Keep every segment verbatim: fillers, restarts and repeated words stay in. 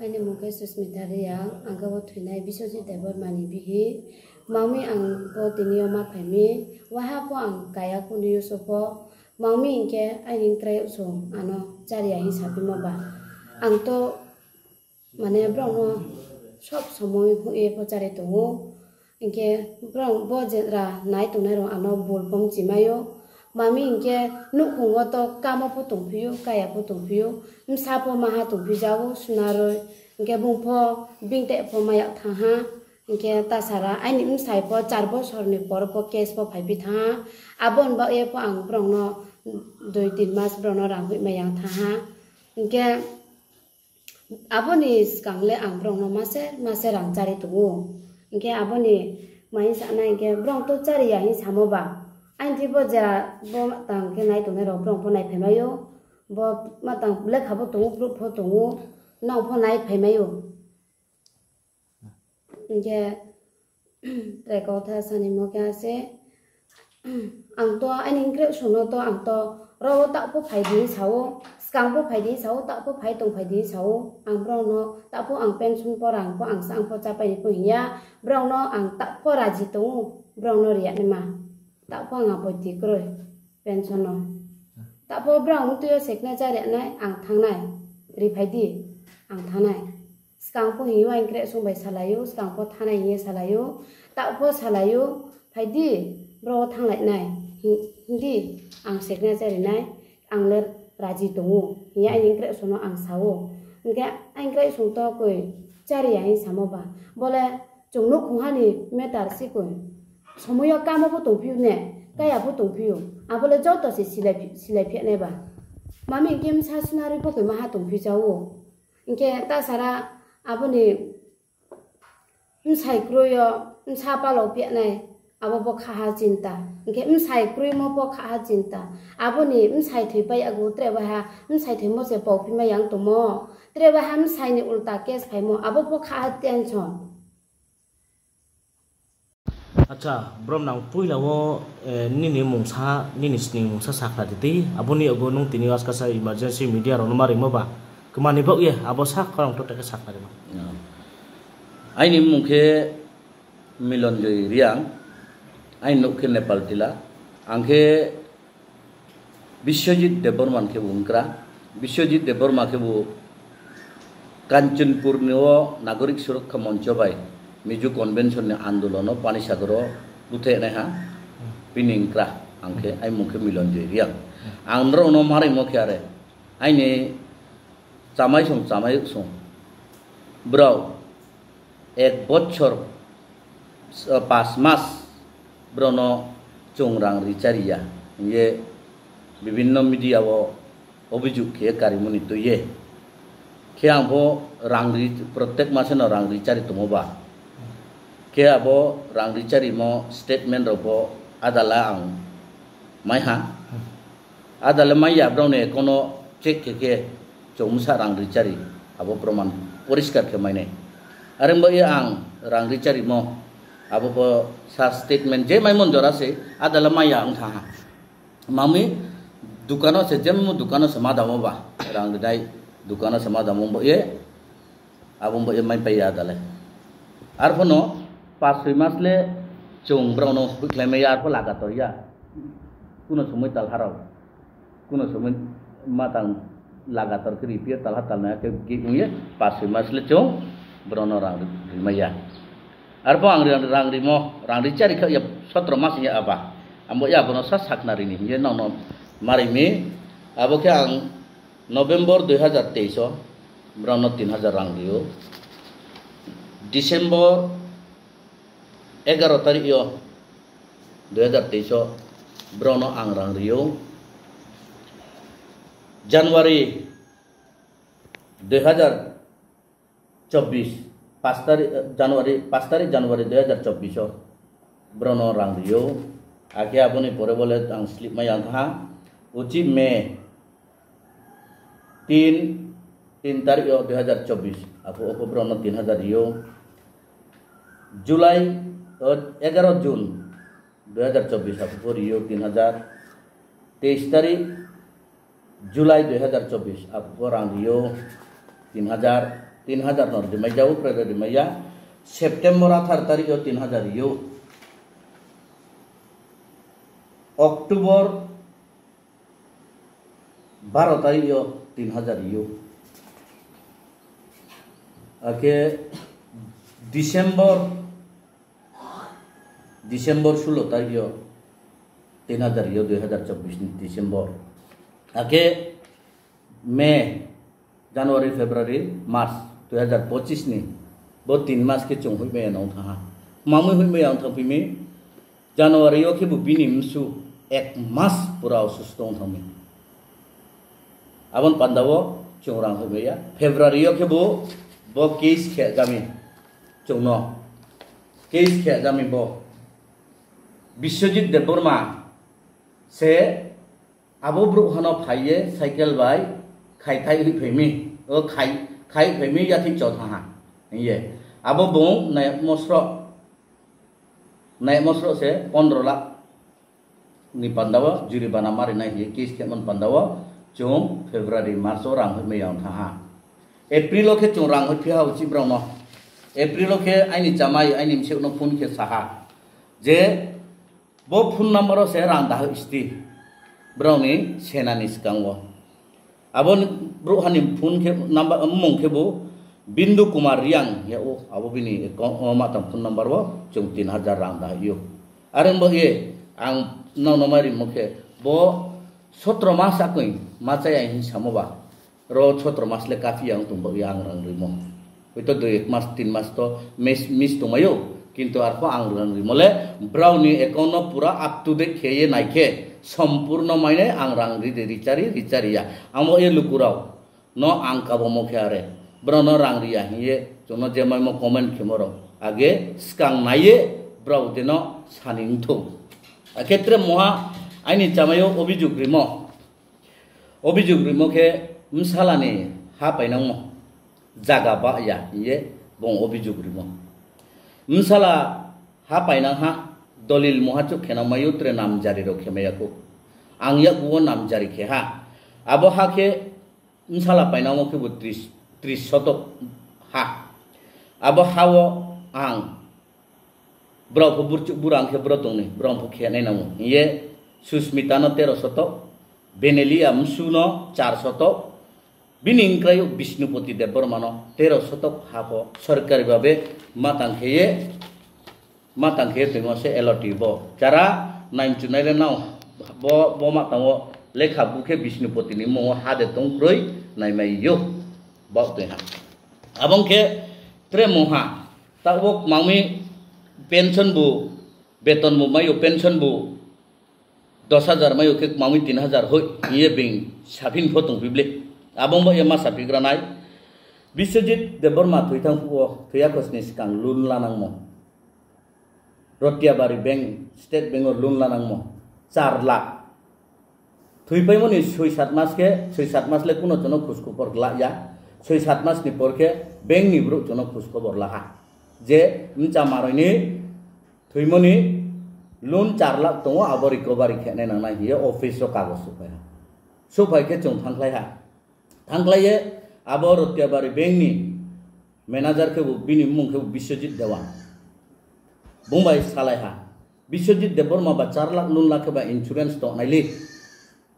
Ani mung khe Susmita Reang, ang khe bo thwinai Biswajit Debbarmani bihik. Mami ang bo tini o ma phaimi, waha pho ang kaya kunu yuso pho. Mami hinkhe aini wngkrai usung ano chariya hin sapima ba. Ang to mane borokno sob somoi hoi pho chari tongo. Hinkhe borok bo jera nai tongnai rok ano bul pom chimaio. Mami hinkhe nukhungo to kamo pho tongphio, kaya pho tongphio, bwsa pho maha tongphijago sunarwi. Hinkhe bung pho bing te pho maya thangha. Hinkhe tasara aini bwsai pho char bosorni por pho case pho phaipi thangha. Aboni bagwi pho ang borokno dui tin mas borokno rang hoi maya thangha. Hinkhe aboni swkang le ang borokno mase mase rang chari tongo. Hinkhe aboni mai saknai hinkhe borok to chariya hin samo ba. Aini thwi bo jera bo tang khe nai tongnai rok borok pho nai phaimaio. Bo matang lekha bo tongo, proof pho tongo, nang pho nai phaimaio. Hinkhe tei kotha sanimo khe ase, ang to aini wngkre sono to ang to rogo tak pho phai di sao, swkang pho phai di sao, tak pho phai tong phai di sao, ang borokno tak pho ang pension pho rang pho ang sa ang pho chapai ni pho hinya, borokno ang tak pho raji tongo, borokno riya ni ma. Tak pho ang apoti kwrwi pension no. Tak pho borok wng twi o signature rwnai ang thangnai. Ri phai di ang thangnai. Swkang pho hiyo ang kre song bai salaio, swkang pho thanai hiye salaio. Tak pho salaio, phai di borok o thang lai nai. Hin-, hindi ang signature rwnai, ang le raji tongo. Hiya ang kre song no ang sao. Hinkhe ang kre song to koi chari ya hin samo ba. Bole Chwng nukhung hani meter sikon. Somoyo kamo pho tongphio ne, kaya pho tongphio. Abole joto se silai phi-, silai phiyaknai ba. Mami hinkhe bwsa sunarwi bo khe maha tongphi jao. Hinkhe tasara aboni bwsai kroio bwsa palok phiyaknai. Abo bo khaha chinta. Hinkhe bwsai kroimo bo khaha chinta. Aboni bwsai thwi pai ago tre baha bwsai thwimo se pok phima yang tomo. Tre baha bwsaini ulta case phaimo. Abo bo khaha tension. Acha, brom nang puila o, eh, nini mungsa, nini sini mungsa sakha di tei, aboni ogo nung tini askasa emergency media rok numa rimo ba, kemani bok ye, abo sak korong to teke sakha rima. Ya. Aini mung khe Milonjoy Riang, aini nuk khe Nepal Tila, ang khe Biswajit Debbarma khe bo wngkra. Biswajit Debbarma khe bo Kanchanpur ni o Nagorik Surakha Moncho bai Mizo Convention ni andolon o Panisagar o bwthainai ha. Bini wngkra ang khe, ai mung khe Milonjoy Riang. Ang norok no maraimo khe are. Aini chamai song chamai song. Bro, ek bochor, eh, pas mas brono chwng rang richari ya. Hiye bibinno media o obijug khe karimoni twiye. Khe ang bo rang ri, protek maseno rang richari tongo ba. Khe abo rang richari mo statement rok bo adala ang maiha. Adale manya brokni account-o check khe khe chwngmwsa rang richari abo proman poriskar khe mainai. Are wngba ye ang rang richarimo abo bo sa statement je maimon jora se adale manya wngkha ha. Mami dukano se jemmo dukano se madamo ba rang rinai dukano se madamo wngba ye. Abo wngba ye mai pai ya adale. Arphono pas soi mas le chwng borokno hukhlaimaya arpho lagator ya. Kuno somoi talharok, kuno somoi matang lagator khe ripiya talha talnaya khe gig wngya pas soi mas le chwng borokno rang rimaya. Arpho ang rang, rang rimo, rang richari kha ya sotro mas wngya aba. Abo ya bono sa sakna rini hingye nono marimi. Abo khe ang November dui hazar teis o borokno tin hazar rang rio. December egaro tarik o dui hazar teis o borokno ang rang rio. January dui hazar chobbish, pas tarik, eh, January, pas tarik January dui hazar chobbish o borokno rang rio. Akhe aboni pore bole ang slip mai ang kha. Uchi May tin, tin tarik o dui hazar chobbish. Aphu, aphu borokno tin hazar rio. July, eh, egaro June dui hazar chobbish aphu rio tin hazar. Teis tarik July dui hazar chobbish, aphubo rang rio tin hazar. Tin hajar no rimai jago, pore rimai ya. September athar tarik o tin hajar yo. October baro tarik yo tin hajar yo. Ake December, December sulo tarik yo tin hajar yo, dui hajar chobbish ni December. Ake May, January, February, March dui hajar pochis ni bo tin mas khe chwng huimaya nong thangha. Mamui huimaya wng thang phimi January o khe bo bini msu ek mas pura osusto wng thangmi. Abon pandao chwng rang huimaya. February o khe bo, bo case khe jami chwngno. Case khe jami bo. Biswajit Debbarma se abo brouh hano phaiye cycle bai khai khai hui phaimi, o khai, khai phaimi yathik chothaha. Hiye. Abo bung nai mosro, nai mosro se pondro lakh ni pandao juribana marinai hiye case khemon pandao chwng February, March o rang hui maya wng thaha. April o khe chwng rang hui phiha uchi brao no. April o khe aini chamai, aini msik no phone khe saha je, bo phone number o se rang dahoi isti, brao ni senani swkango. Abo ni brouh hani phone khe number, mung khe bo Bindu Kumar Riang ya o, abo bini account o ma tang phone number o chwng tin hajar rang dahoi yo. Are bo ye ang nang no mai rimo khe bo sotro mas akoi ma chaya hin samo ba. Ro sotro mas le kafi ang tung bagwi ang rang rimo. Hoito dui ek mas, tin mas to mis, mis tongmaio, kintu arpho ang rang rimo le, brao ni account no pura up to date khe ye nai khe, sompurno maine ang rang ri de richari, richari ya. Amo ye lukurao no ang kabo mo khe are. Brao no rang ri ya hin ye, chwngno je maimo comment khe mo rok. Age skang nai ye, brao de no sani wngthok. Akhe tre moha aini chamaio obijog rimo. Obijog rimo khe bwsalani ha painangmo jaga ba ya hiye bong obijog rimo. Bwsala ha painang ha dolil muhachuk khena mayo tre namjari rok khemaya kho. Ang yakuo namjari khe ha. Abo ha khe bwsala painangmo khe bo tris, tris sotok ha. Abo hao ang Borok pho burchuk bura wngkhe borok tongni, borok pho khe nai nango. Hiye Susmita no tero sotok, Benelia Msu no char sotok, bini wngkrayo Bishnupati Debbarma no tero sotok ha pho sorkari babe matang khe ye, matang khe ye tongmo se L O T bo. Jara naimchunai le nao bo, bo matango lekha bukhe Bishnupati ni mungo ha de tong kroi naimai yo. Bo twi ha. Abong khe tre mungha. Tabok mangmi pension bo, beton bo mayo, pension bo dos hajar mayo khe mangmi tin hajar hoi, hiye bing saphin pho tong pible. Abong bo ema saphigra nai. Biswajit Debbarma thwi thang phuo, thwi akhosni swkang loan lanangmo. Rotiabari Bank, State Bank o loan lanangmo char lakh. Thwi paimoni soi sat mas khe, soi sat mas le kuno jono khus khubor gla ya. Soi sat mas ni por khe bank ni borok jono khus khubor laha. Je mcha maroi ni thwimoni loan char lakh tongo, abo recovery khe nai nang nai hiye office o kagoj suphai. Suphai khe chwng thangkhlai ha. Thangkhlai ye abo Rotiabari Bank ni manager khe bo bini mung khe bo Biswajit Dewan. Bung bai salai ha. Biswajit Debbarma ba char lakh loan lakhe ba insurance tong nai li.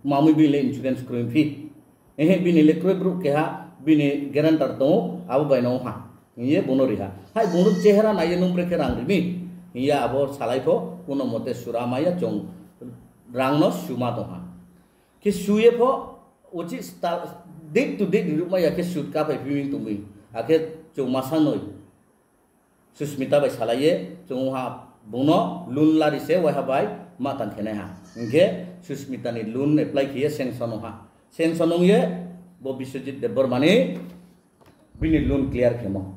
Mamui bini le insurance kroi phi. Ehe bini le kroi bru keha bini guarantor tongo abo bai no ha. Hiye bono ri ha. Hai bono chehera nai ye nung bre khe rang ri mi. Hiya abo salai pho kuno mote sura maya chong rang no suma tong ha. Khe suye pho uchi sta-, date to date riruk maya khe sud kaphai phi wng tongwi. Akhe chwng masa noi Susmita bai salaiye chwng ha bungno loan lari se waiha bai ma tang khenai ha. Hinkhe Susmita ni loan apply khiye sanction wng ha. Sanction wng ye bo Biswajit Debbarma ni bini loan clear khemo.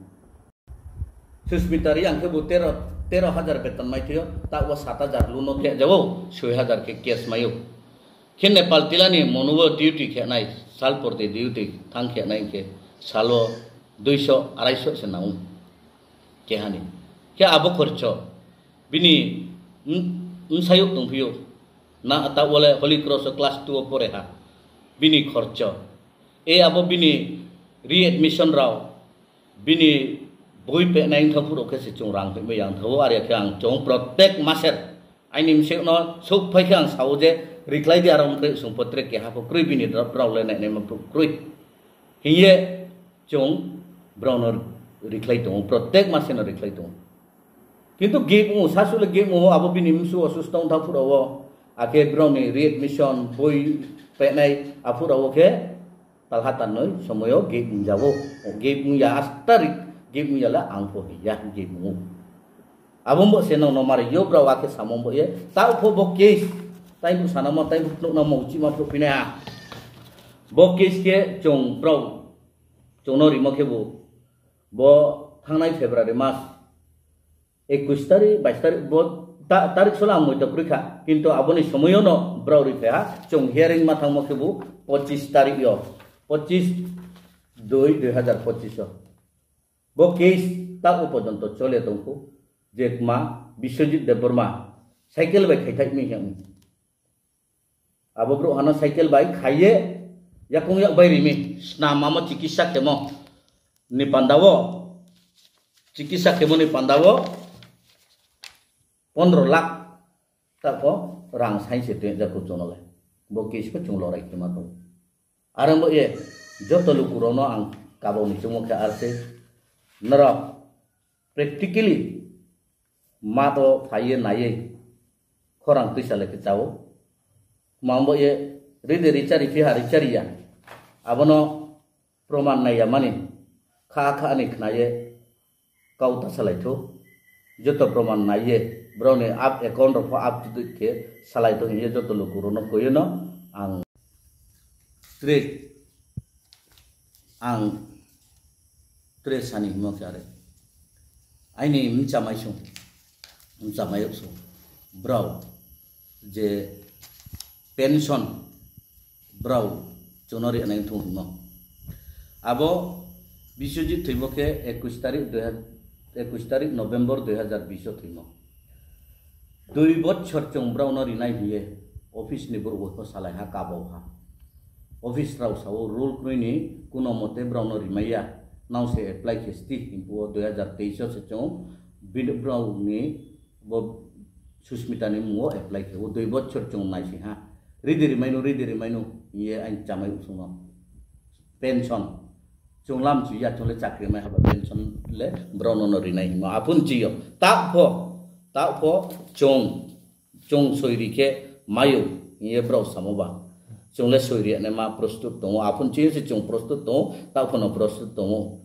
Susmita Reang khe bo tero, tero hajar beton mai thio, ta o sat hajar loan no khe jago, soi hajar khe cash mayo. Khe Nepal tilani monubo duty khe nai, sal porti duty thang khe nai khe salo duiso, araiso se nango. Kehani. Khe abo khorcho, bini m-, msayuk tongphio, na ta ole Holy Cross o class two o pore ha, bini khorcho. E abo bini readmission rao, Bini bui penai wngtha phuru khe se chwng rang phimai yang thago, are khe ang chwng protek maser aini msik no sok phai khe ang sao je, "Riklai di, aro wngkhe chwng potrek keha pho kwrwi, bini drop rok le nainai ma pho kwrwi." Hiye chwng brao no riklai tongo, protek maser no riklai tongo. Kintu gate mo, sasule gate mo, abo bini msu osusto wngtha phuru o, akhe brao ni readmission, bui penai aphuru o khe talha tanwi somoyo gate wngjago. Gate wngya astarik, gate wngya le ang pho hiya gate wng. Abo bo se nang no mari yo brao akhe samo bo ye. Ta pho bo case, tai bu sana mo, tai bu nuk na mo, uchi ma pho pina. Bo case khe chwng brao, chwng no rimo khe bo, bo thangnai February mas ekwis tarik, bais tarik, bo ta-, tarik solo ang moito kwrwi kha. Kintu aboni somoyo no brao ri phaiha, chwng hearing ma thangmo khe bo pochis tarik yo, pochis dui dui hazar pochis o. Bo case ta o porjonto chole tongkhu, je kma Biswajit Debbarma cycle bai khaithai mi hwn. Abo brouh hano cycle bai khaiye yakung yak bai rimi snam amo chikitsa khemo ni pandao, chikitsa khemo ni pandao pondro lakh tako rang sainse twi jak kuchunole. Bo case ko chwng lorai khema tong. Arang bo ye joto lukurokno ang kaboni chwngmo khe arse norok practically mato phaiye naiye khorang twisa lekhe chao. Mambo ye ride richari phiha richari ya. Abono proman naiya mani kha kha ani khnaye kau ta salaitho. Joto proman naiye broni app account rok pho up to date khe salaitho hiye joto lukurokno koyeno ang tre ang tre sani himo khe are. Aini mchamai sung, mchamai sung. Brao je pension brao chunori anai thung himo. Abo Biswajit thwimo khe ekwis tarik dui hazar, ekwis tarik November dui hazar bish o thwimo. Dui bochor chwng brao no rinai hiye office ni borok bo salai ha kabo ha. Office rao sao rule kwrwi ni kuno mote brao no rimai ya. Nang se apply khe sti himpu o dui hazar teis o se chwng bini brao ni bo Susmita ni mungo apply khe o dui bochor chwng nai si ha. Ridi rimaino, ridi rimaino hiye ain chamai usung no. Pension. Chwng lam chu ya chwng le chakri mai haba pension le brao no no rinai himo. Aphun chiyo. Ta pho, ta pho chwng, chwng soiri khe mayo hiye brao samo ba. Chwng le soiri ane ma prostut tongo. Aphun chiyo se chwng prostut tongo. Ta pho no prostut tongo.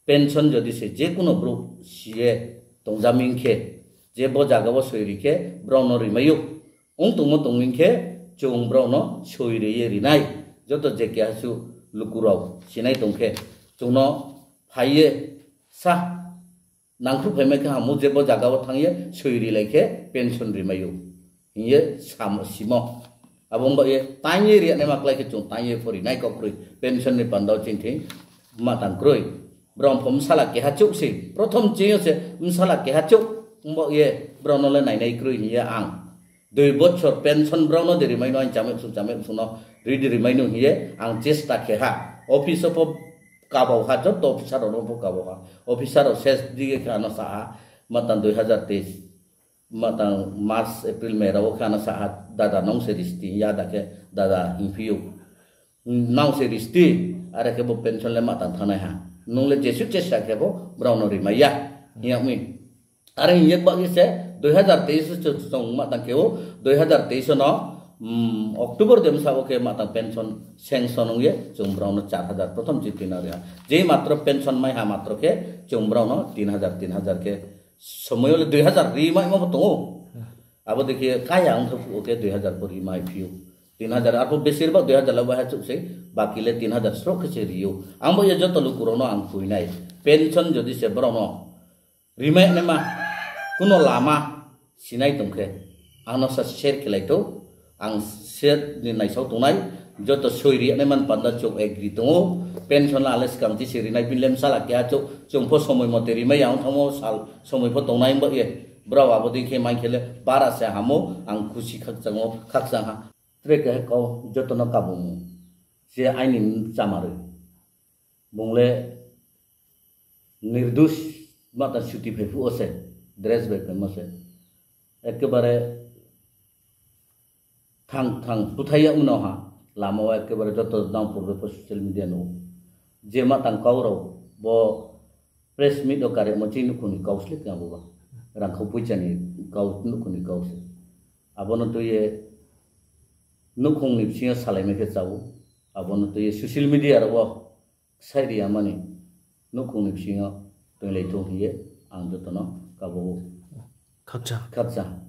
Pension jodi se je kuno brouh siye tongjamin khe, je bo jaga o soi ri khe brao no rimaio. Wng tongmo tongmin khe chwng brao no soi riye rinai. Joto je keha su lukurok sinai tong khe chwng no phaiye sa nangkhru phaima khe hamu je bo jaga o thangye soi ri lai khe pension rimaio. Hiye sam-, simo. Abo wngba ye tangye riya naima klai khe chwng tangye pori nai kok kwrwi. Pension ni pandao chini thing ma tang kwrwi. Brom pho msala keha chuk si. Prothom chini se msala keha chuk. Wngba ye brao no le nai nai kwrwi hiya ang. Dui bochor pension brao no de rimai no ang chamai usung chamai usung no ridi rimai no hiye ang chesta khe ha. Office o pho kabau ha, joto officer rao no pho kabau ha. Officer rao ses dige khe ano sa ha. Ma tang dui hazar teis. Ma tang March, April, May rao khe ano sa ha, dada nong se risti, ya da khe dada hingphiu. Nong se risti, are khe bo pension le ma tang thanai ha. Nung le jesu chesta khe bo brao no rimai ya. Hiya mi. Are hiye ba se dui hazar teis se chong ma tang khe o, dui hazar teis no, mm, October dem sa o khe ma tang pension sanction ong ye, chwng brao no char hazar prothom chi tin ri ha. Je matro pension mai ha matro khe chwng brao no tin hazar, tin hazar khe Somoyo le dui hazar ri mai ma bo tongo. Abo dekhe kaya wngkha phuo khe dui hazar bo ri mai phio. Tin hazar arphuh besir bak dui hazar la waiha chuk se, baki le tin hazar srok khe se rio. Ang bo ye joto lukurokno ang khuinai. Pension jodi se borokno rimai naima kuno lama sinai tongkhe, ano sa share khlai to. Ang set ni naisao tongnai, joto soi ri nai man panda chwng agree tongo. Pension la ale swkang twi se rinai, bini le bwsala keha chwng, chwng pho somoi mote rimai ya, wng thangmo sal somoi pho tongnai wng ba ye. Brao abo dei khe man khe le bara se hamo, ang khusi khakchango, khakchang ha. Tre khe kau joto no kabung je aini chamarwi. Bung le Nirdush mata chuti phai phu ose, dress bai phaimo se. Ekebare thang thang puthai ya uno ha, lama o ekebare joto dang purbe po social media no. Je matang kau rao bo press meet o kare mo chini nukhung ni kau slik na bo ba. Rang khau puicha ni kau nukhung ni kau se. Abono twi ye nukhung ni bisingo salai mai khe chao. Abono twi ye social media rao sai ri amani nukhung ni bisingo twi lai thung hiye ang jotono kabo Khakcha. Khakcha.